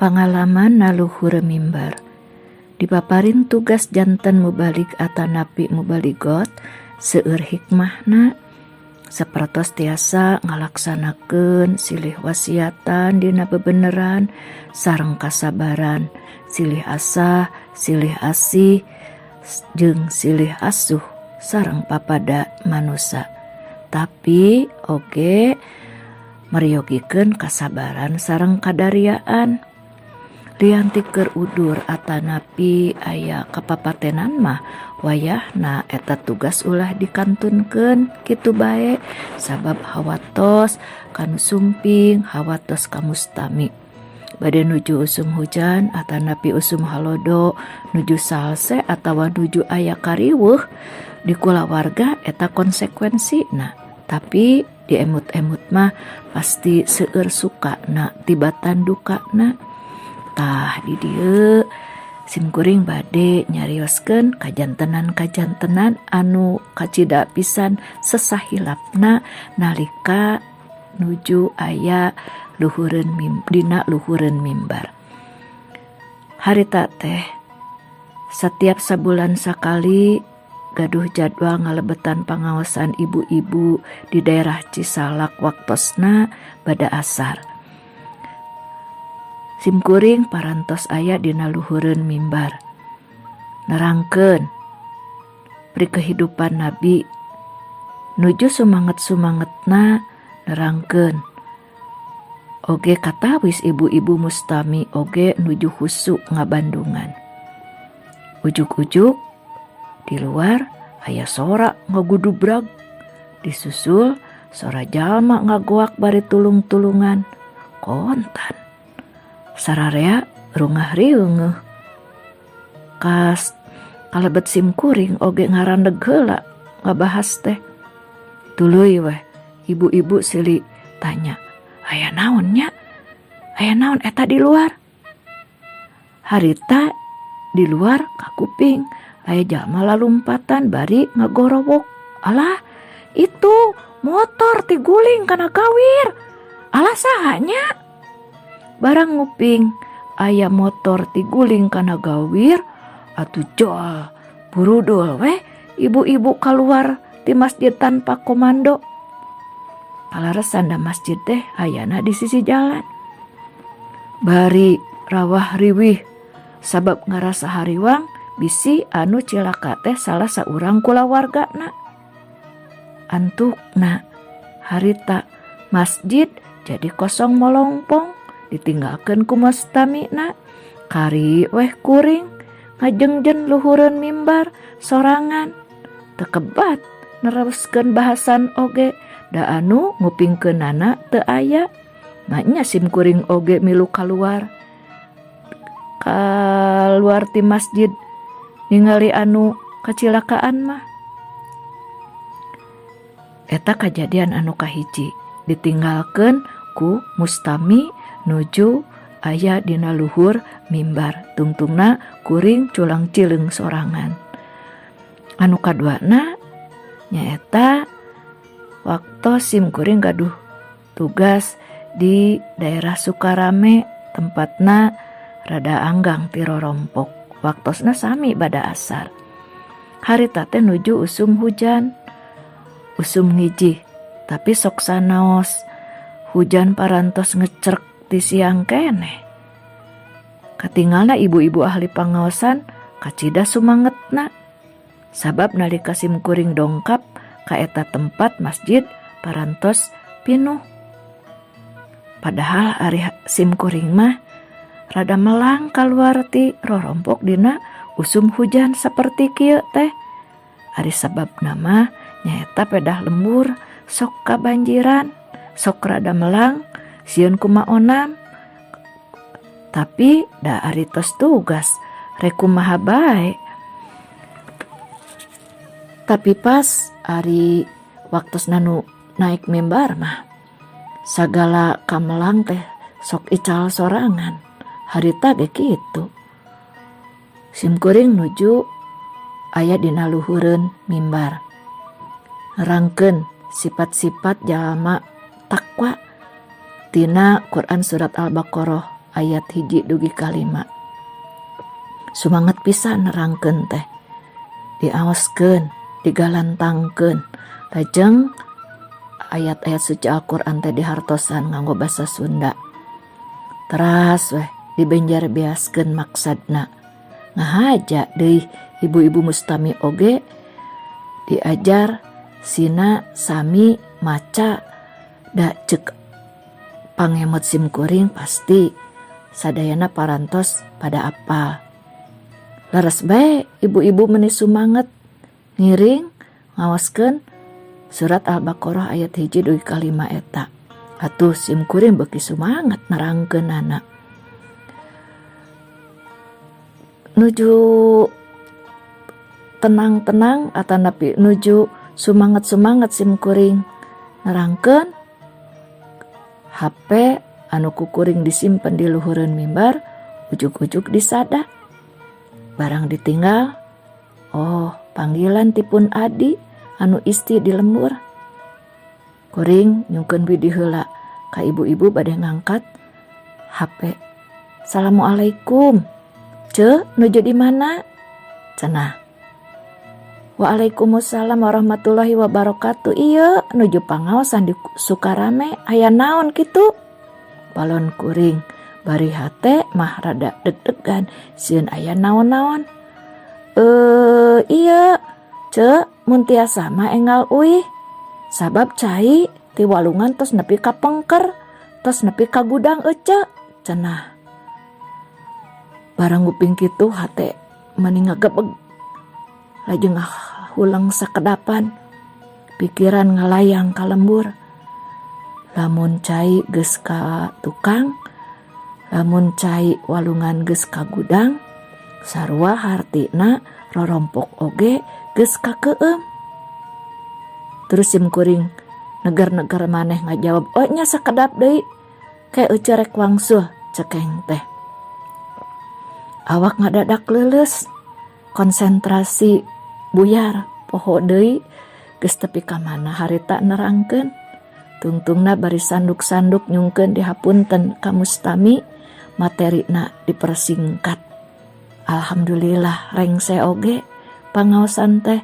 Pangalaman na luhur mimbar. Dipaparin tugas janten mubalig atanapi mubaligot, seueur hikmahna, sapertos tiasa ngalaksanakeun silih wasiatan dina bebeneran sareng kasabaran, silih asah, silih asih, jeung silih asuh sareng papada manusa. Tapi oge meryogikeun kasabaran sareng kadariaan. Lian ti keur udur atanapi aya kapapatenan mah, wayahna eta tugas ulah dikantunkeun kitu bae, sabab hawatos kanu sumping, hawatos ka mustami. Bade nuju usum hujan atanapi usum halodo, nuju salse atawa nuju aya kariweuh di kulawarga, eta konsekuensina. Tapi diemut-emut mah pasti seueur sukana tibatan dukana. Tah, di dieu simkuring bade nyarioskeun kajantenan-kajantenan anu kacida pisan sesahilapna nalika nuju aya luhureun mim dina luhureun mimbar. Harita teh setiap sabulan sakali gaduh jadwal ngalebetan pangaosan ibu-ibu di daerah Cisalak, waktosna bada asar. Simkuring parantos aya dina luhureun mimbar. Nerangkeun pri kehidupan Nabi, nuju sumanget-sumangetna nerangkeun. Oge katawis ibu-ibu mustami oge nuju husu ngabandungan. Ujug-ujug di luar aya sora ngagudubrag, disusul sora jalma ngagoak bari tulung-tulungan. Kontan sararea rungah riungeuh. Kas kalebet simkuring oge ngarandeg heula ngabahas teh. Tuluy weh ibu-ibu silih tanya, "Aya naon nya? Aya naon eta di luar?" Harita di luar kakuping aya jalma lalumpatan bari ngagorowok. "Alah, itu motor tiguling kana gawir." "Alah, saha nya?" Barang nguping aya motor tiguling kana gawir, atuh jol burudul weh ibu-ibu keluar di masjid tanpa komando. Palaresan da masjid teh ayana di sisi jalan. Bari rawah riwih sabab ngarasa hariwang bisi anu cilaka teh salah saurang kulawargana. Antukna harita masjid jadi kosong molongpong, ditinggalkeun ku mustamina. Kari weh kuring ngajengjen luhureun mimbar sorangan, teu kebat neruskeun bahasan oge da anu ngupingkeunana teu aya. Maknya sim kuring oge milu kaluar kaluar ti masjid ningali anu kacilakaan mah. Eta kajadian anu kahiji, ditinggalkeun ku mustami nuju aya dina luhur mimbar, tungtungna kuring culang cileung sorangan. Anu kaduana nyaeta waktu sim kuring gaduh tugas di daerah Sukarame, tempatna rada anggang ti rorompok, waktosna sami bada asar. Harita teh nuju usum hujan, usum ngijih, tapi sok sanaos hujan parantos ngecrek ti siang keneh. Katingalna ibu-ibu ahli pangaosan kacida sumangetna, sabab nalika sim kuring dongkap ka eta tempat, masjid parantos pinuh. Padahal ari sim kuring mah rada melang kaluar ti rorompok dina usum hujan seperti kieu teh. Ari sababna mah nyaeta pedah lembur sok kabanjiran, sok rada melang, sieun kumaonam. Tapi da ari tos tugas, rek kumaha bae. Tapi pas ari waktosna nu naik mimbar mah sagala kamelang teh sok ical sorangan. Harita ge kitu. Simkuring nuju aya dina luhureun mimbar, nerangkeun sifat-sifat jalma takwa tina Quran surat Al-Baqarah. ayat hiji dugi ka lima. Sumanget pisan nerangkeun teh. Diaoskeun, digalantangkeun, lajeng ayat-ayat suci Al-Qur'an teh dihartosan nganggo basa Sunda. Teras weh dibenjar beaskeun maksadna. Ngahaja deui ibu-ibu mustami oge diajar sina sami maca da cek pangemot sim kuring pasti sadayana parantos pada apal. Leres bae ibu-ibu meni sumanget ngiring ngaoskeun surat Al-Baqarah ayat hiji dugi ka lima eta. Atuh sim kuring beuki sumanget nerangkeunana. Nuju tenang-tenang atanapi nuju sumanget-sumanget sim kuring nerangkeun HP anu ku kuring disimpen di luhureun mimbar ujug-ujug disada. Barang ditinggal, oh panggilan ti pun adi anu isti di lembur. Kuring nyungkeun widi heula ka ibu-ibu bade ngangkat HP. Assalamualaikum. Ceu, nuju di mana? Cenah. Waalaikumsalam warahmatullahi wabarakatuh. Ieu nuju pangaosan di Sukarame aya naon kitu? Balon kuring bari hate mah rada deg-degan sieun aya naon-naon. Ieu Ceu mun tiasa mah enggal uih. Sabab cai ti walungan tos nepi ka pengker, tos nepi ka gudang ece cenah. Barang nguping kitu hate meni ngagebeg. Lajeng ngahuleng sakedapan, pikiran ngalayang ka lembur. Lamun cai geus ka tukang, lamun cai walungan geus ka gudang, sarua hartina rorompok oge geus kakeueum. Terus sim kuring neger-neger maneh ngajawab, oh nya sakedap deui, ke ece rek wangsul cekeng teh. Awak ngadadak leuleus, konsentrasi buyar, poho deui geus tepi ka mana harita nerangkeun. Tungtungna bari sanduk-sanduk nyungkeun dihapunten ka mustami, materina dipersingkat. Alhamdulillah rengse oge pangaosan teh.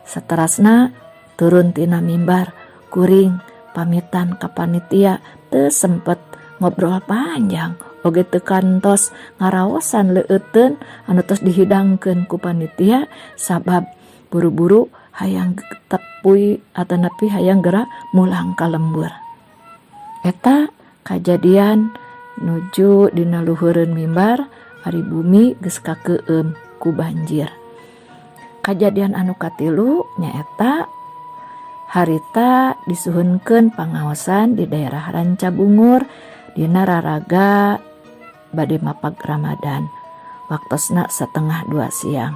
Saterasna turun tina mimbar, kuring pamitan ka panitia teu sempet ngobrol panjang oge teu kantos ngaraosan leueuteun anu tos dihidangkeun ku panitia sabab buru-buru hayang tepuy atanapi hayang geura mulang ka lembur. Eta kajadian nuju dina luhureun mimbar ari bumi geus kakeueum ku banjir. Kajadian anu katilu nyaeta harita disuhunkeun pangaosan di daerah Rancabungur dina raraga bade mapag Ramadan. Waktosna 1:30 siang.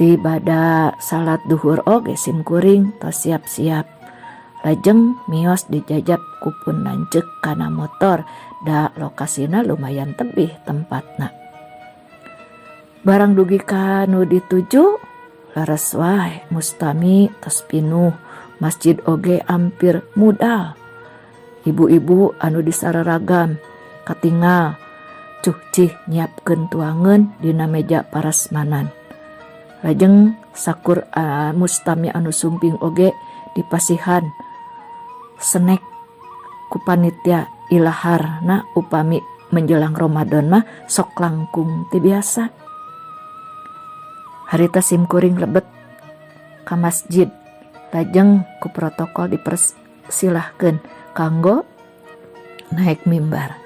Ti bada salat duhur oge sim kuring tos siap-siap. Lajeng mios dijajab ku pun lanceuk kana motor da lokasina lumayan tebih tempatna. Barang dugi ka nu dituju leres wae mustami tos pinuh, masjid oge ampir mudal. Ibu-ibu anu disararagam katingal cuh cih nyiapkeun tuangeun dina meja parasmanan. Lajeng sakur mustami anu sumping oge dipasihan snack ku panitia ilaharna upami menjelang Ramadan mah sok langkung ti biasa. Harita sim kuring lebet ka masjid lajeng ku protokol dipersilahkeun kanggo naik mimbar.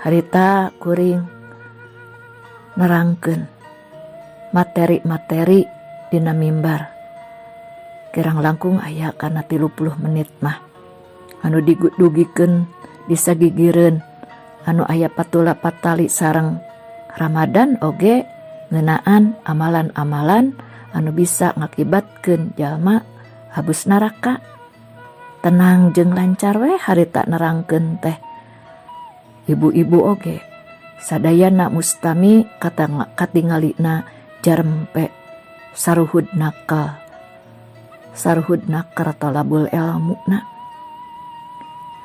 Harita kuring nerangkeun materi-materi dina mimbar. Kirang langkung aya kana 30 menit mah. Anu didugikeun disagigireun anu aya patula patali sareng Ramadan oge ngeunaan amalan-amalan anu bisa ngakibatkeun jalma habus neraka. Tenang jeung lancar we harita nerangkeun teh. Ibu-ibu oge sadayana mustami katingalina jarempe saruhud nakal, saruhud naker tolabul ilmuna.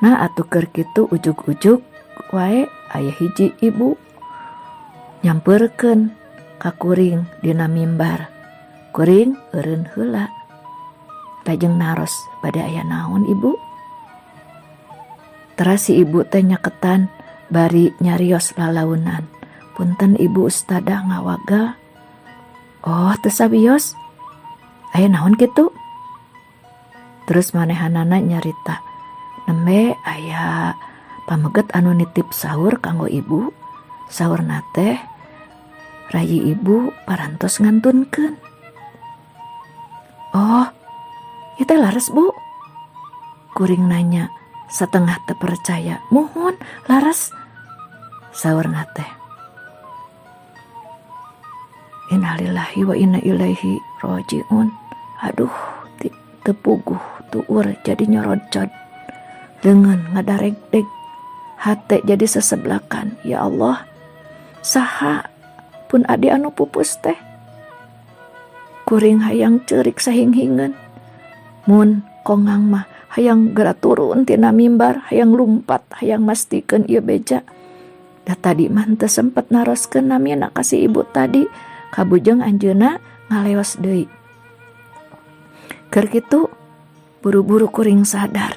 Nah atuh keur kitu ujug-ujug wae aya hiji ibu nyampeurkeun ka kuring dina mimbar. Kuring eureun heula. Lajeng naros, "Bade aya naon, Ibu?" Teras si ibu teh nyaketan bari nyarios lalaunan. "Punten, Ibu Ustadah, ngawagel." "Oh, teu sawios. Aya naon kitu?" Terus manehanana nyarita, "Nembe aya pameget anu nitip saur kanggo Ibu. Saurna teh rayi Ibu parantos ngantunkeun." "Oh, ieu teh lares, Bu?" Kuring nanya setengah teu percaya. "Muhun, lares," saurna teh. Innalillahi wa inna ilaihi rojiun. Aduh, teu puguh tuur jadi nyorodcod. Leungeun ngadaregdeg. Hate jadi seseblakan. Ya Allah, saha pun adi anu pupus teh? Kuring hayang ceurik sahinghingeun. Mun kongang mah hayang geura turun tina mimbar, hayang lumpat, hayang mastikeun ieu beja. Da tadi mah teu sempet naroskeun namina ka si ibu tadi, kabujeng anjeunna ngaleos deui. Keur kitu buru-buru kuring sadar.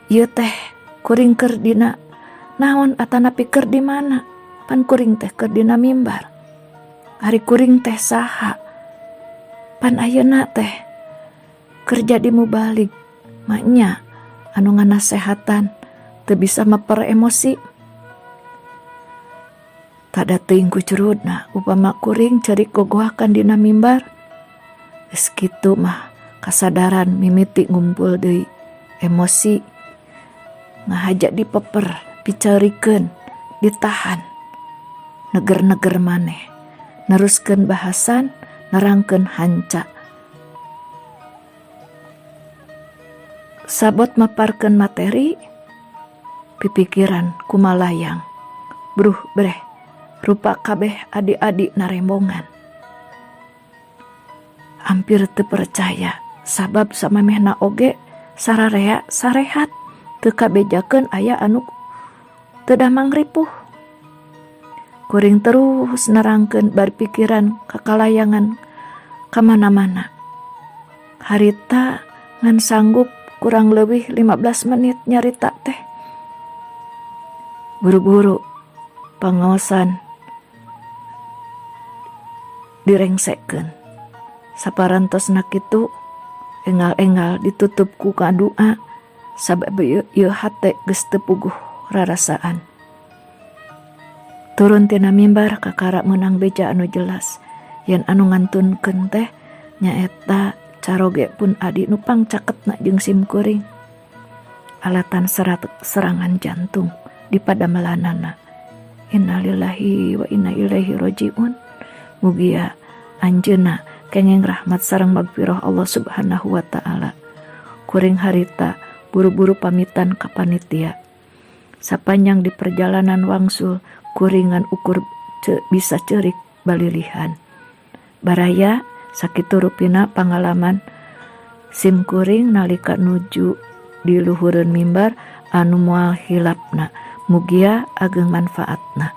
Ieu teh kuring keur dina naon atanapi keur di mana? Pan kuring teh keur dina mimbar. Ari kuring teh saha? Pan ayeuna teh keur jadi mubalig. Maenya anu nganasehatan teu bisa meper emosi. Tada teuing kucurudna upama kuring ceurik gogohakan dina mimbar. Geus kitu mah kasadaran mimiti ngumpul deui, emosi ngahaja dipeper, piceurikeun, ditahan. Neger-neger maneh, neruskeun bahasan, nerangkeun hanca. Sabot maparkeun materi, pipikiran kumalayang. Bruh breh, rupa kabeh adi-adi narembongan. Hampir teu percaya, sabab samemehna oge sararea sarehat, teu kabejakeun aya anu teu damang ripuh. Kuring terus nerangkeun bari pikiran kakalayangan kamana-mana. Harita ngan sanggup kurang leuwih 15 menit nyarita teh. Buru-buru pangaosan direngsekeun. Saparantosna kitu enggal-enggal ditutup ku kadua sabab ieu hate geus teu puguh rarasaan. Turun tina mimbar kakara meunang beja anu jelas yen anu ngantunkeun teh nyaeta caroge pun adi nu pangcaketna jeung simkuring. Alatan serangan jantung di padamelanana. Innalillahi wa inna ilaihi rojiun. Mugia anjeunna kenging rahmat sareng magfirah Allah Subhanahu wa taala. Kuring harita buru-buru pamitan ka panitia. Sapanjang di perjalanan wangsul kuring ngan ukur bisa ceurik balilihan. Baraya, sakitu rupina pangalaman simkuring nalika nuju di luhureun mimbar anu moal hilapna. Mugia ageng manfaatna.